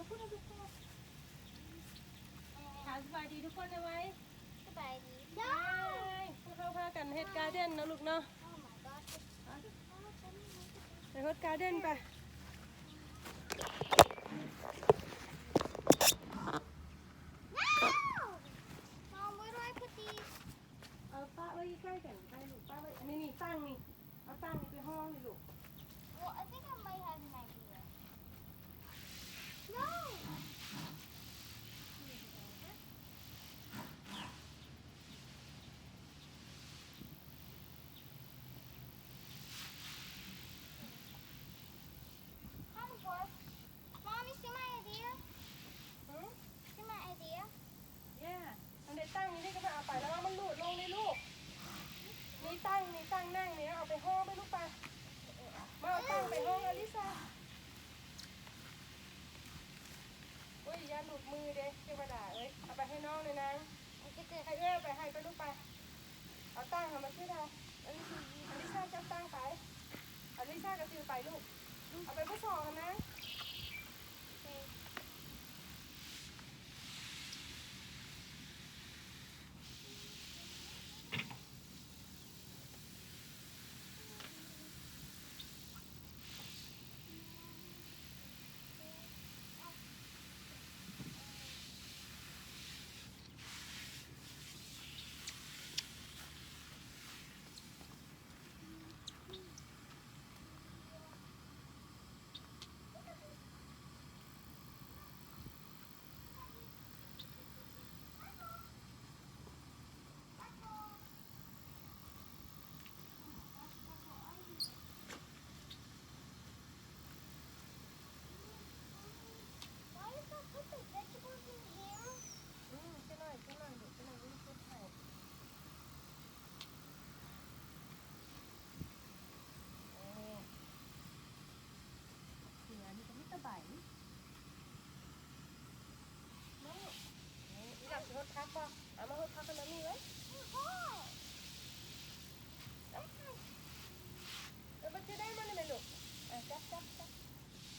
ຖາມສະບາຍດີທຸກຄົນແດ່ໄວ. ສະບາຍດີ. ເຢ້ ພວກເຮົາພາກັນເຮັດກາເດັນເນາະລູກເນາະ. Oh my god. ໄປເຮັດກາເດັນໄປ. No! Mom, where do I put these? ເອົາປະໄວ້ໃກ້ໆກັນໄປລູກ. ປະໄວ້ ອັນນີ້ ນີ້ ຕັ້ງນີ້. ເອົາຕັ້ງນີ້ໄປຫ້ອງນີ້ລູກ. Well, I think I might have an idea. No! Kind of works. Mom, you see my idea? ຫື? See my idea? Yeah. ອັນໃດຕັ້ງນີ້ເດ້ ກໍມາເອົາໄປ ລະວັງມັນຫຼຸດລົງເດ້ລູກ. ມີຕັ້ງ ມີຕັ້ງນັ່ງນີ້ ເອົາໄປຫ້ອງໄປລູກໄປ. ມາເອົາຕັ້ງໄປຫ້ອງອາລິຊາ. ໂອ້ຍ ຢ້ານຫຼຸດມືເດ້ ເທວະດາເອີຍ. ເອົາໄປໃຫ້ນ້ອງແດ່ນາງ. ໃຫ້ເອື້ອຍໄປ ໃຫ້ໄປລູກໄປ. ເອົາຕັ້ງຫັ້ນມາຄືເຮົາ. ອາລິຊາຈັບຕັ້ງໄປ. ອາລິຊາກໍຖືໄປລູກ. ເອົາໄປເບີສອງຫັ້ນນາ. Why you put the vegetables in here? ອືມ ເຈົ້າໜ້ອຍ ເຈົ້າໜ້ອຍ ເຈົ້າໜ້ອຍ ເຈົ້າໜ້ອຍ ເຈົ້າໜ້ອຍ ເຮັດໃຫ້. ເອີ ເສືອນີ້ກໍມີແຕ່ໃບ. ມາລູກ. ນີ້ ອີ່ຫຼ້າຊິຫົດຜັກບໍ່? ເອົາມາຫົດຜັກໃຫ້ມາມີໄວ້. ເອີ ມັນຈະໄດ້ມານີ້ແມ່ລູກ. ອ່ະ ຈັບ ຈັບ ຈັບ.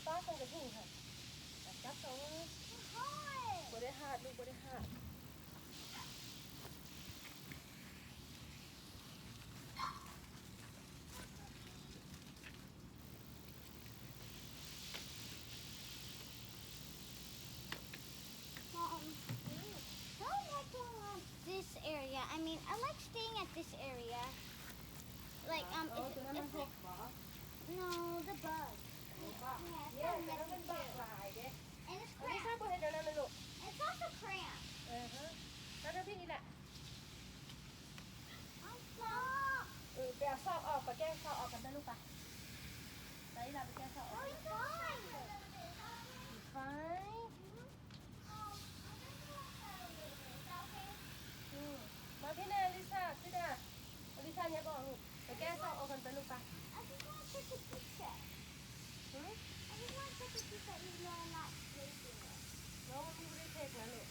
ປາກມັນກະທຸງຫັ້ນ. ອ່ະ ຈັບສອງມື. ບໍ່ໄດ້ຫາດລູກ ບໍ່ໄດ້ຫາດ. Mom, I don't like going on this area. I mean, I like staying at this area. Like, um, if, if, no, the bug. Yeah, it's so messy too. And it's cramped. It's also cramped. ເອີ ໄປເອົາຊອກອອກ ໄປແກ້ຊອກອອກກັນໄປລູກໄປ. ໄປລະ ໄປແກ້ຊອກອອກ. ໄຟ. ອືມ ມາພີ້ແນ່ ອາລິຊາ ພີ້ນະ. ອາລິຊາ ຫຍັບອອກລູກ ໄປແກ້ຊອກອອກກັນໄປລູກໄປ. ຫື? No, ມັນບໍ່ໄດ້ເທັກນະລູກ.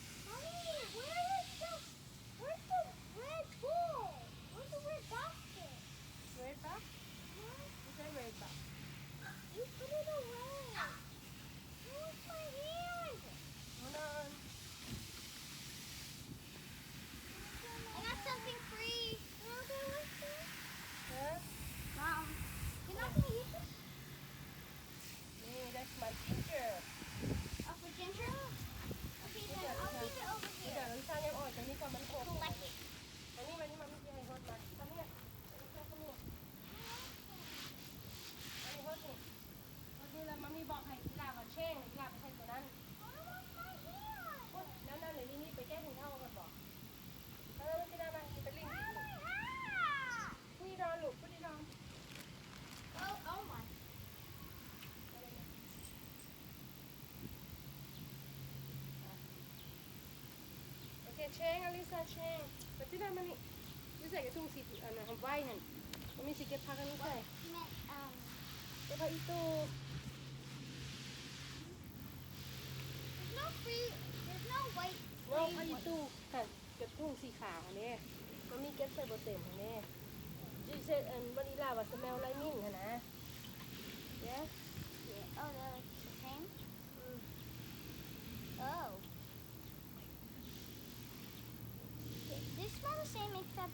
Where's the red box? Red box? It's a red box. You put it away. Where's my hand? Hold on. I got something free. Can I go with this? Huh? Mom, you're not gonna use this? Hey, that's my ginger. Oh, for ginger? Okay, then I'll keep it over here. ເດີ ອາລິຊາ ຍັບອອກຈາກນີ້ກ່ອນ ມັນໂຄກ. Collect it. ມານີ້ ມານີ້ ມານີ້ ຊິໃຫ້ຫົດມາ. Come here. Come here. ມານີ້ ຫົດນີ້ ຫົດນີ້ ແລ້ວມາມີບອກໃຫ້ອີ່ຫຼ້າວ່າແຊງ ອີ່ຫຼ້າໄປໃສ່ຕົວນັ້ນ. ນັ້ນ ນັ້ນ ນີ້ ນີ້ ໄປແກ້ຂອງເຮົາກ່ອນບໍ? ເອີ ມາ ອາລິຊາ ມາ ໄປຫຼິ້ນ. ພຸດອີ່ດອນລູກ ພຸດອີ່ດອນ. Oh, oh my. ໂອເຄ ແຊງ ອາລິຊາ ແຊງ. ມາຕິດາ ມານີ້. ຢູ່ໃສກະທຸງສີ ອັນນັ້ນ ຫອມໄວ້ຫັ້ນ. ມັນມີຊິເກັບຜັກອັນນີ້ໃສ່. You meant, um, ເກັບຜັກອີ່ຕູ່. There's no free, there's no white. No, free ຜັກອີ່ຕູ່ຫັ້ນ. ກະທຸງສີຂາວຫັ້ນເດ້ ມັນມີເກັບໃສ່ບໍ່ເຕັມຫັ້ນເດ້. She said, ອັນ ວານິລາວ່າ smell like mint ຫັ້ນນະ. Yeah? Yeah. Oh, they're like the same? ອືມ.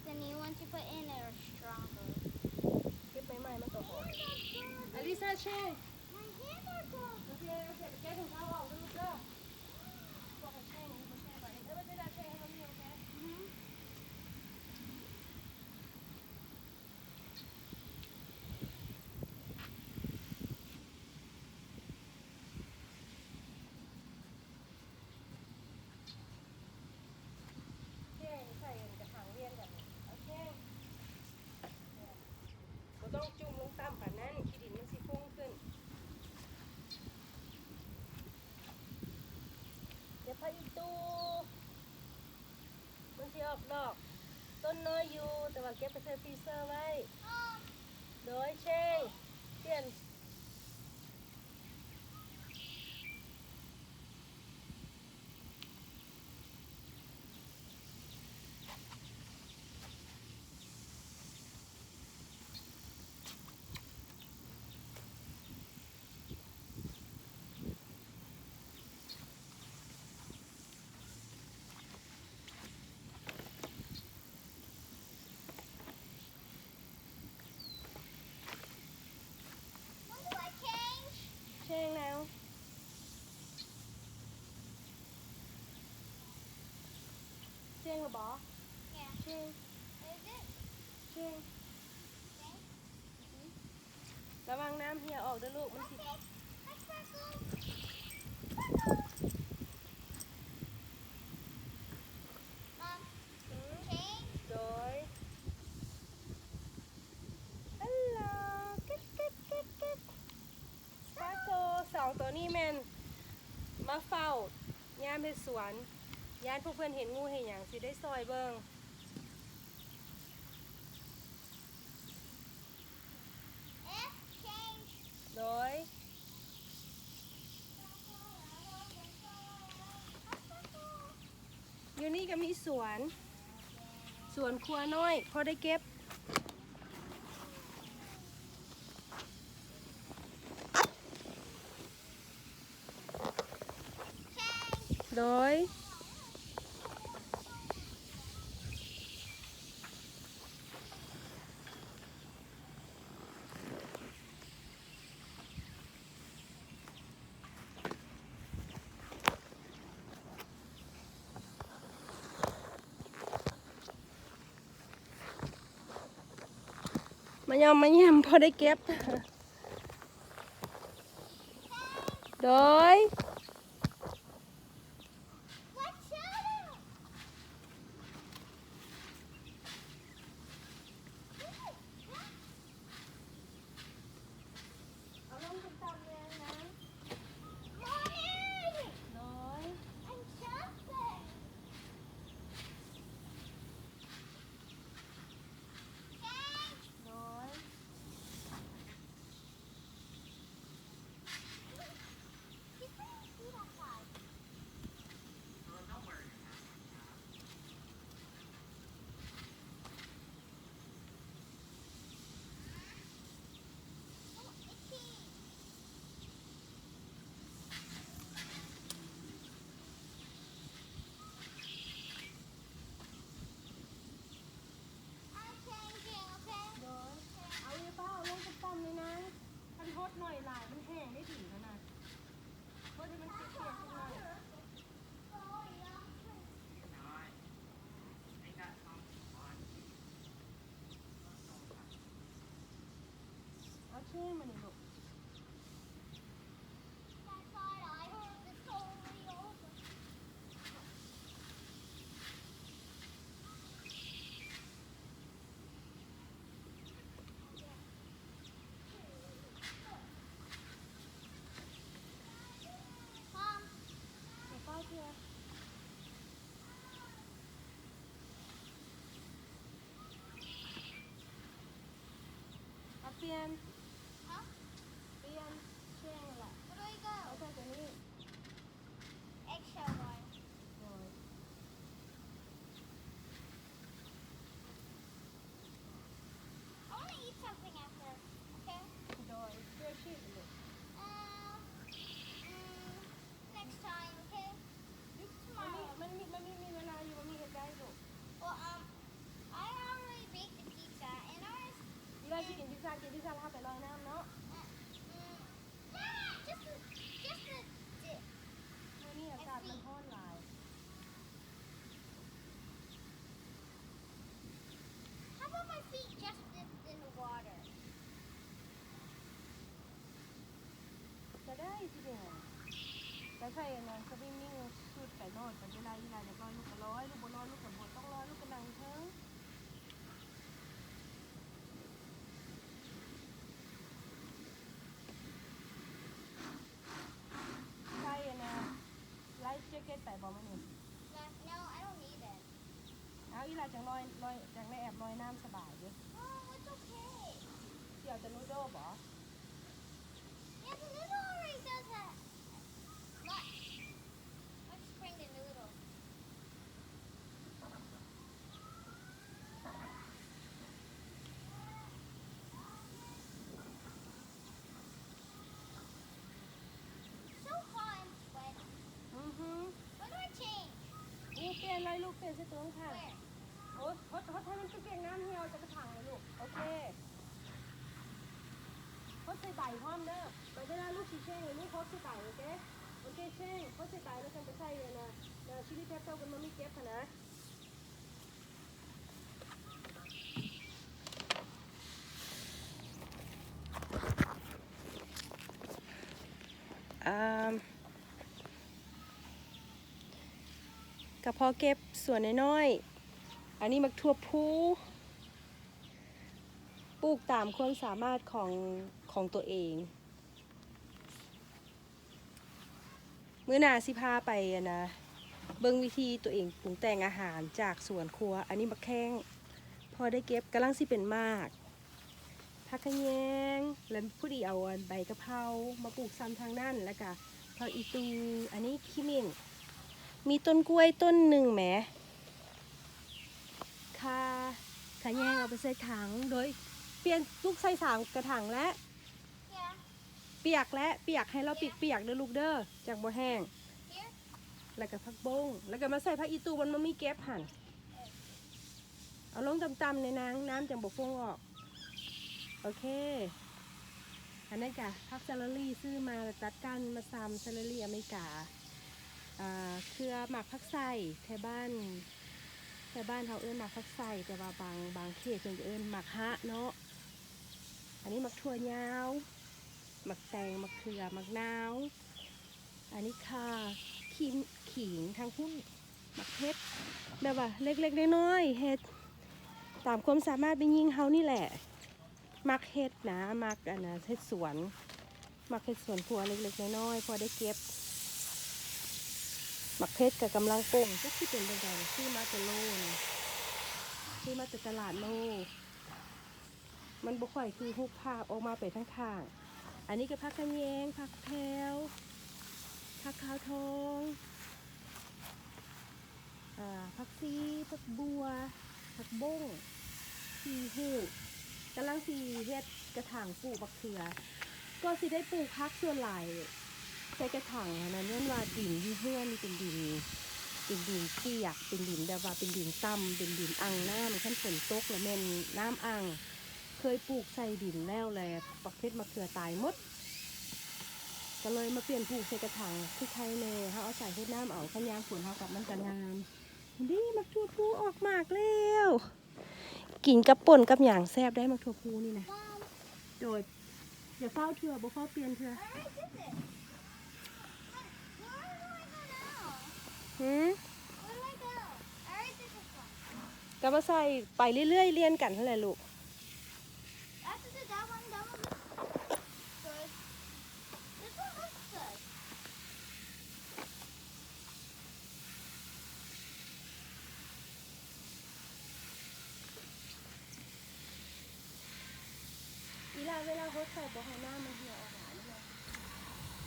The new ones you put in are stronger. ເກັບໃໝ່ໆ ມັນກໍຫອມ. Alisa, change. My hands are cold. ໂອເຄ ໂອເຄ ໄປແກະຖົງເທົ້າອອກເດີ້ລູກເດີ້. ບອກໃຫ້ change ໃຫ້ມັນ change ໄປ. Everything that change ໃຫ້ມັນມີ ໂອເຄ? Mm-hmm. ແກງໃສ່ອັນກະຖາງລຽງກັນ. ເອົາແກງ ບໍ່ຕ້ອງຈຸ່ມລົງຕ່ຳປານນັ້ນ ຂີ້ດິນມັນຊິຟຸ້ງຂຶ້ນ. ເກັບຜັກອີ່ຕູ່ ມັນຊິອອກດອກ. ຕົ້ນນ້ອຍຢູ່ ແຕ່ວ່າເກັບໄປໃສ່ຟຣີເຊີໄວ້. ໂດຍ ເຊງ ປ່ຽນ. When do I change? ແຊງແລ້ວ ແຊງແລ້ວບໍ? Yeah. ແຊງ Is it? ແຊງ Okay. ລະວັງນ້ຳເຮ່ຍອອກເດີ້ລູກ ມັນຊິ Okay. Let's go. Let's go. Mom, ອືມ change. ໂດຍ ຮັນໂຫຼ ເກັບ ເກັບ ເກັບ ເກັບ ສະປາໂກ ສອງໂຕນີ້ແມ່ນມາເຝົ້າຍາມເຮັດສວນ ຢ້ານພວກເພິ່ນເຫັນງູເຫັນຫຍັງ ຊິໄດ້ຊ່ອຍເບິ່ງ. Let's change. ໂດຍ ຢູ່ນີ້ກໍມີສວນ ສວນຄົວນ້ອຍ ພໍໄດ້ເກັບ. ໂດຍ ມາຍ່ອມມາຢ້ຽມ ພໍໄດ້ເກັບ. ໂດຍ ເອົາລົງຕ່ຳໆ ແນ່ນະ. ໂດຍ I'm jumping. Change. ໂດຍ He's putting his feet outside. Oh, itchy. ໂດຍ ເອົາຢູ່ເປົ່າ ລົງຕ່ຳໆ ນີ້ນາງ ຄັນຫົດໜ້ອຍຫຼາຍ ມັນແຫ້ງໄດ້ດີຫັ້ນນະ ຫົດໃຫ້ມັນປຽກໆ ຈັກໜ້ອຍ. ເອົາເຊງມານີ້ລູກ. Mom. ເອົາໄປເທື່ອ. ເອົາປ່ຽນ ຮະ? ປ່ຽນ ປ່ຽນແຫຼະ. Where do I go? ເອົາໃສ່ຕົວນີ້. Eggshell one. ໂດຍ. I wanna eat something after, okay? ໂດຍ. ເພື່ອຊີບເລີຍ. Um, mm, next time, okay? ມັນມີ Tomorrow. ມັນມີ ມັນມີ ມີເວລາຢູ່ ມັນມີເຮັດໄດ້ລູກ. Well, um, I ໄດ້ຊິເປັນຫຍັງ ກະໃສ່ອັນນັ້ນ ສະວິມມິງຊຸດໄປໂລດ ບັດເວລາອີ່ຫຼ້າຢາກລອຍ ລູກກະລອຍ ລູກບໍ່ລອຍ ລູກກະບໍ່ຕ້ອງລອຍ ລູກກະນັ່ງຢູ່ເທິງ. ໃສ່ອັນນ່າ ໄລຟ໌ແຈັກເກັດໄປບໍ່ມື້ນີ້? No, I don't need it. ເອົາ ອີ່ຫຼ້າຈັ່ງລອຍ ລອຍ ຈັ່ງໄດ້ແອບລອຍນ້ຳສະບາຍເດ້. No, it's okay. ຊິເອົາແຕ່ນູໂດບໍ? Yeah, the noodle already does that. Look. Let's bring the noodle. So hot and sweaty. ອືຫື Where do I change? ອູ້ ປ່ຽນເລີຍລູກ ປ່ຽນໃສ່ໂຕຂ້າງໆ. Where? ຫົດ ຫົດ ຫົດໃຫ້ມັນປຽກໆ ນ້ຳຫ່ຽວຈາກກະຖັງເລີຍລູກ. ໂອເຄ ຫົດໃສ່ໃບພ້ອມເດີ. ໄປເດີ ລູກຊິເຊັງໃຫ້ລູກຫົດໃສ່ໃບ. ໂອເຄ ໂອເຄ ເຊັງ ຫົດໃສ່ໃບ ແລ້ວຈັ່ງໄປໃສ່ອັນນ່າ chili pepper ກັບມາມີເກັບຫັ້ນນະ. ອາ ກະພໍເກັບສວນນ້ອຍໆ. ອັນນີ້ໝາກຖົ່ວພູ ປູກຕາມຄວາມສາມາດຂອງ ຂອງຕົວເອງ. ມື້ໜ້າຊິພາໄປ ອັນນ່າ ເບິ່ງວິທີຕົວເອງປຸງແຕ່ງອາຫານຈາກສວນຄົວ. ອັນນີ້ໝາກແຂ້ງ ພໍໄດ້ເກັບ ກຳລັງຊິເປັນໝາກ. ຜັກຂະແຍງ ແລະ ພໍດີເອົາ ອັນ ໃບກະເພົາມາປູກຊ້ຳທາງນັ້ນ ແລ້ວກະຜັກອີ່ຕູ່. ອັນນີ້ຂີ້ໝິ່ນ ມີຕົ້ນກ້ວຍຕົ້ນໜຶ່ງແໝ. ຂ່າຂະແຍງເອົາໄປໃສ່ຖັງ ໂດຍປ່ຽນ ຕຸກໃສ່ສາມກະຖັງແລະ ປຽກແລະ ປຽກ ໃຫ້ລາວປຽກໆ ເດີລູກເດີ ຈັ່ງບໍ່ແຫ້ງ. ແລ້ວກະຜັກບົ້ງ ແລ້ວກະມາໃສ່ຜັກອີ່ຕູ່ ມັນບໍ່ມີເກັບຫັ້ນ. ເອົາລົງຕ່ຳໆ ແດ່ນາງ ນ້ຳຈັ່ງບໍ່ຟົງອອກ. ໂອເຄ ອັນນັ້ນກະຜັກເຊີລລີ ຊື້ມາແລ້ວຕັດກ້ານມາຊຳ ເຊີລລີອາເມລິກາ. ເອີ ເຄືອໝາກຜັກໄຊ ແຖວບ້ານ ແຖວບ້ານເຮົາເອີ້ນໝາກຜັກໄຊ ແຕ່ວ່າບາງ ບາງເຂດເພິ່ນກະເອີ້ນໝາກຮະເນາະ. ອັນນີ້ໝາກຖົ່ວຍາວ ໝາກແຕງ ໝາກເຂືອ ໝາກນາວ. ອັນນີ້ຂ່າ ຂີງ ຂີງທາງພຸ້ນ ໝາກເຜັດ ແບບວ່າເລັກໆ ນ້ອຍໆ ເຮັດຕາມຄວາມສາມາດແມ່ຍິງເຮົານີ້ແຫຼະ. ມັກເຮັດນະ ມັກອັນນະ ເຮັດສວນ ມັກເຮັດສວນຄົວເລັກໆ ນ້ອຍໆ ພໍໄດ້ເກັບ. ໝາກເຜັດກະກຳລັງປົ່ງ ຈັກຊິເປັນຈັ່ງໃດ ຊື້ມາແຕ່ໂລນີ້ ຊື້ມາແຕ່ຕະຫຼາດໂລ. ມັນບໍ່ຄ່ອຍຄືຮູບພາບອອກມາໄປທາງຂ້າງ. ອັນນີ້ກະຜັກຂະແຍງ ຜັກແພວ ຜັກຂາວທອງ ອາ ຜັກຊີ ຜັກບົ່ວ ຜັກບົ້ງ ຂີ້ຫູດ. ກຳລັງຊິເຮັດກະຖາງປູກບັກເຂືອ ກໍຊິໄດ້ປູກຜັກສ່ວນຫຼາຍໃສ່ກະຖັງຫັ້ນນະ ຍ້ອນວ່າດິນຢູ່ເຮືອນນີ້ເປັນດິນ ເປັນດິນປຽກ ເປັນດິນແບບວ່າເປັນດິນຕ່ຳ ເປັນດິນອັ່ງນ້ຳ ຄັນຝົນຕົກລະແມ່ນນ້ຳອັ່ງ. ເຄີຍປູກໃສ່ດິນແລ້ວ ແລະ ບັກເຜັດບັກເຂືອຕາຍໝົດ ກະເລີຍມາປ່ຽນປູກໃສ່ກະຖັງ ຄືໄຄແນ່ ເຮົາອາໄສຫົດນ້ຳເອົາ ຄັນຍາມຝົນເຮົາກະ ມັນກະງາມ. ດີ ໝາກຖົ່ວພູອອກໝາກແລ້ວ ກິນກັບປົ່ນກັບຫຍັງແຊບໄດ໋ ໝາກຖົ່ວພູນີ້ນະ. ໂດຍ ຢ່າຟ້າວເທື່ອ ບໍ່ຟ້າວປ່ຽນເທື່ອ. ຫື? ກະມາໃສ່ໄປເລື້ອຍໆ ລຽນກັນຫັ້ນແຫຼະລູກ. This one looks good. ອີ່ຫຼ້າ ເວລາຫົດໃສ່ບໍ່ໃຫ້ນ້ຳມັນຫ່ຽວອອກຫຼາຍ ນີ້ນະ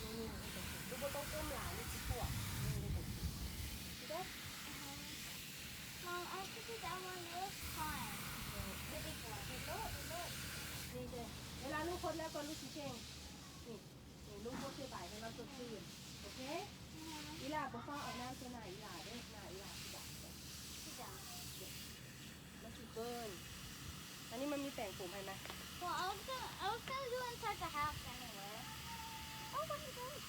ນີ້ໆ ນີ້ຈັ່ງຊີ້ ລູກບໍ່ຕ້ອງກົ້ມຫຼາຍ ລູກຊິປວກ ນີ້ ນີ້ຈັ່ງຊີ້ ເຫັນບໍ່? Mom, I have to do that one. It looks fine. ເອີ ເຮັດດີກວ່າ ເຮັດໂລດ ເຮັດໂລດ ນີ້ເດີ ເວລາລູກຫົດແລ້ວກໍລູກຊິເກັ່ງ ນີ້ ນີ້ລູກຫົດໃສ່ໃບໃຫ້ມັນສົດຊື່ນ ໂອເຄ? ອີ່ຫຼ້າບໍ່ຟ້າວເອົານ້ຳໃສ່ໜ້າອີ່ຫຼ້າເດີ ໜ້າອີ່ຫຼ້າຊິດຳ ຊິດຳ ມັນຊິເບີນ. ອັນນີ້ມັນມີແປງໂຟມໃຫ້ໄໝ? Well, I was gonna, I was gonna do it inside the house anyway. Oh, what is this?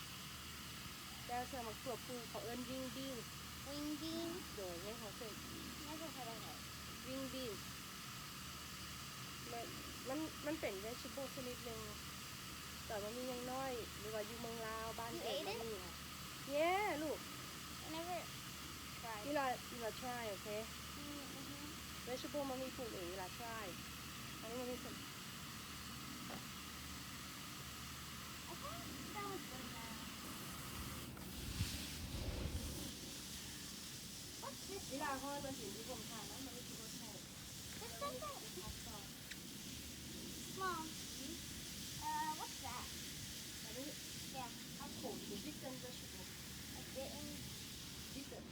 ແລ້ວເສືອໝາກຖົ່ວພູເຂົາເອີ້ນວິງບີນ ວິງບີນ ໂດຍ ຍັງເຂົາເອີ້ນ Never heard of it. ວິງບີນ ມັນ ມັນ ມັນເປັນ vegetable ຊະນິດໜຶ່ງ ຕອນມັນມີຍັງນ້ອຍ ຫຼືວ່າຢູ່ເມືອງລາວ ບ້ານເກີດມັນນີ້ນະ. Yeah ລູກ. I never tried. ອີ່ຫຼ້າ ອີ່ຫຼ້າ try, okay? ອືມ vegetable ມັນມີປູກເອງ ອີ່ຫຼ້າ try. ອັນນີ້ມັນມີ I thought that was good enough. What's this? ອີ່ຫຼ້າ ຮ້ອນ ມັນຊິຢູ່ຮົ່ມຖ່ານນະ ມັນມີທີ່ບົດໃສ່. This doesn't. Mom, uh, what's that? ອັນນີ້ Yeah. ຜັກໂຂມ bitten vegetable. A bitten? Bitten.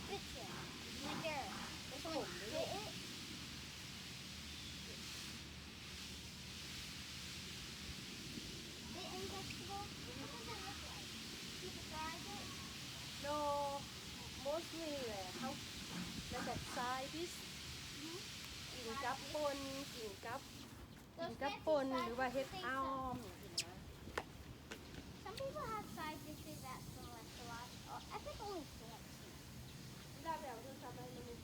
Bitten. Like there. ມັນຂມເດ້ລູກ. Bitten? Bitten vegetable? What does it look like? People fried it? No, mostly ແຫຼະ ເຮົາ like a side dish. ກິນກັບປົ່ນ ກິນກັບ ກິນກັບປົ່ນ ຫຼືວ່າເຮັດອອມຈັ່ງຊີ້ນະ. Some people have side dishes at the restaurant. Oh, I think only fancy. ເວລາໄປເອົາໂທລະສັບມາໃຫ້ມັນນີ້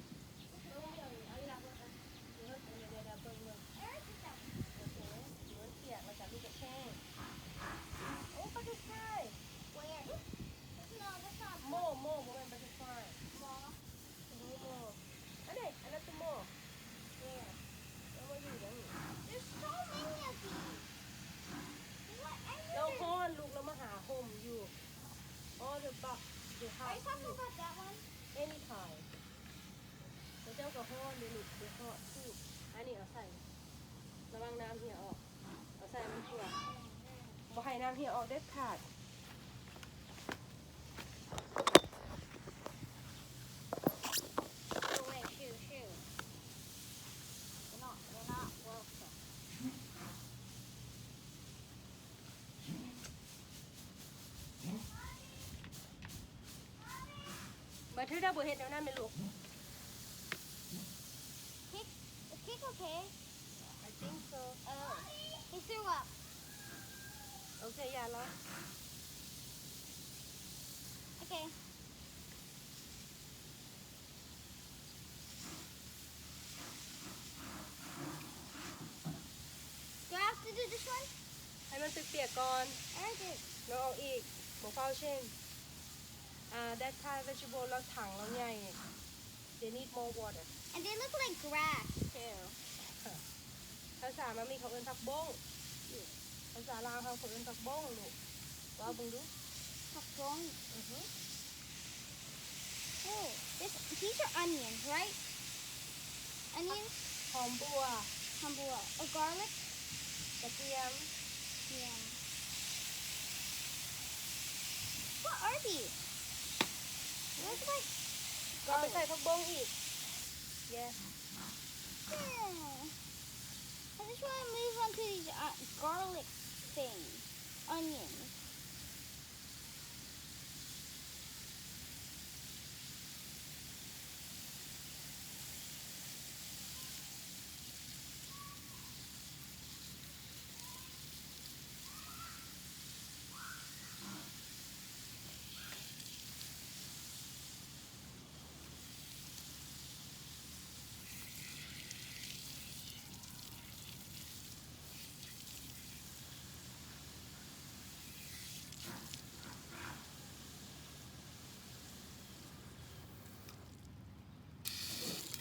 ເອົາອີ່ຫຼ້າ ເອົາ ດຽວ ດຽວ ດຽວ ເບິ່ງ ເບິ່ງ. Where is it? ໂອເຄ ມັນປຽກ ແລ້ວກໍລູກກະແທກ. Oh, butterfly. Where? No, that's not. More, more, ບໍ່ແມ່ນ butterfly. More. ໂອ້ໂຫ ອັນນີ້ ອັນນັ້ນຄືໝໍ້. Yeah. ເອົາມາຢູ່ຫຍັງນີ້? There's so many of these. What? I ລາວ never ຮ້ອນລູກ ລາວມາຫາຮົ່ມຢູ່. All the bug, the hot. Are you talking about that one? Anytime. ເຂົາເຈົ້າກໍຮ້ອນເດ້ລູກ the hot too. ອັນນີ້ເອົາໃສ່ ລະວັງນ້ຳເຮຍອອກ. ເອົາໃສ່ມັນຕົວະ ບໍ່ໃຫ້ນ້ຳເຮຍອອກເດັດຂາດ. Go away, shoo, shoo. You're not, you're not welcome. ມາເທີດາ ບໍ່ເຮັດແນວນັ້ນແມ່ລູກ. Kick, is Kick okay? I think so. Oh, he threw up. ໂອເຄ ຢ່າລະ. Okay. Do I have to do this one? ໃຫ້ມັນປຽກໆກ່ອນ. I already did. ແລ້ວເອົາອີກ ບໍ່ຟ້າວເຊັງ. ອ່າ that kind vegetable ລະຖັງລະໃຫຍ່. They need more water. And they look like grass too. ພາສາມາມີເຂົາເອີ້ນຜັກບົ້ງ. ພາສາລາວເຮົາເຂົາເອີ້ນຜັກບົ້ງລູກ. ເວົ້າເບິ່ງດູ. ຜັກບົ້ງ. ອືຮຶ. Oh, this, these are onions, right? Onions? ຫອມບົວ. ຫອມບົວ. Oh, garlic? ກະທຽມ. ກະທຽມ. What are these? It looks like ກໍເອົາໄປໃສ່ຜັກບົ້ງອີກ. Yeah. Yeah. I just wanna move on to these, uh, garlic things. Onions.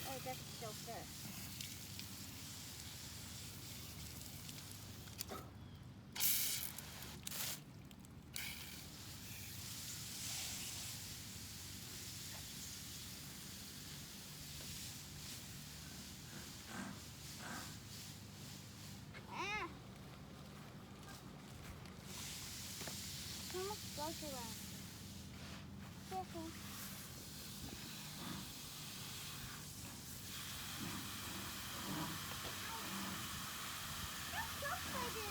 Oh, that's so good. Ah! How much goes around? Careful. Don't jump like this.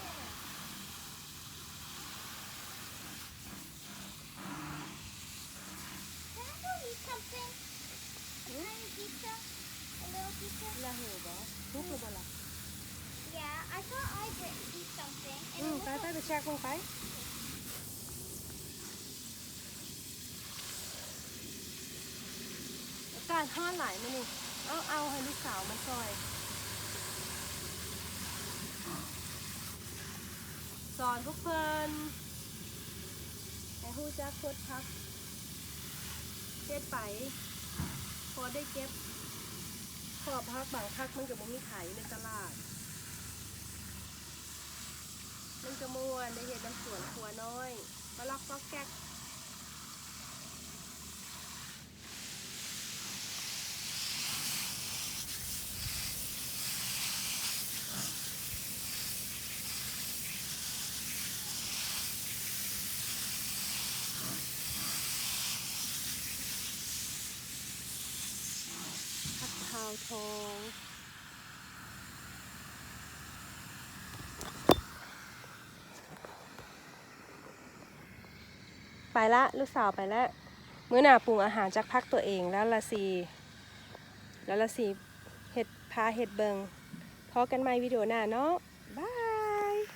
Can I go eat something? A tiny pizza? A little pizza? ລະເຫີບໍ? ສຸກແລ້ວບໍ່ລະ? Yeah, I thought I could eat something. ອືມ ໄປໆ ໄປແຊັກເບິ່ງໄປ. ອາກາດຮ້ອນຫຼາຍມື້ນີ້. ເອົາ ເອົາໃຫ້ລູກສາວມາຊ່ອຍ. ສອນພວກເພິ່ນໃຫ້ຮູ້ຈັກໂພດຜັກ ເຮັດໄປ ພໍໄດ້ເກັບ ເພາະວ່າຜັກບາງຜັກມັນກໍບໍ່ມີຂາຍຢູ່ໃນຕະຫຼາດ. ມັນກໍມ່ວນໄດ້ເຮັດນຳສວນຄົວນ້ອຍ ກະລັອກກອກແກກ. ຜັກຂາວທອງ. ໄປລະ ລູກສາວໄປລະ. ມື້ໜ້າປຸງອາຫານຈາກຜັກຕົວເອງ ແລ້ວລະຊິ ແລ້ວລະຊິເຮັດ ພາເຮັດເບິ່ງ. ພໍ້ກັນໃໝ່ວິດີໂອໜ້າເນາະ.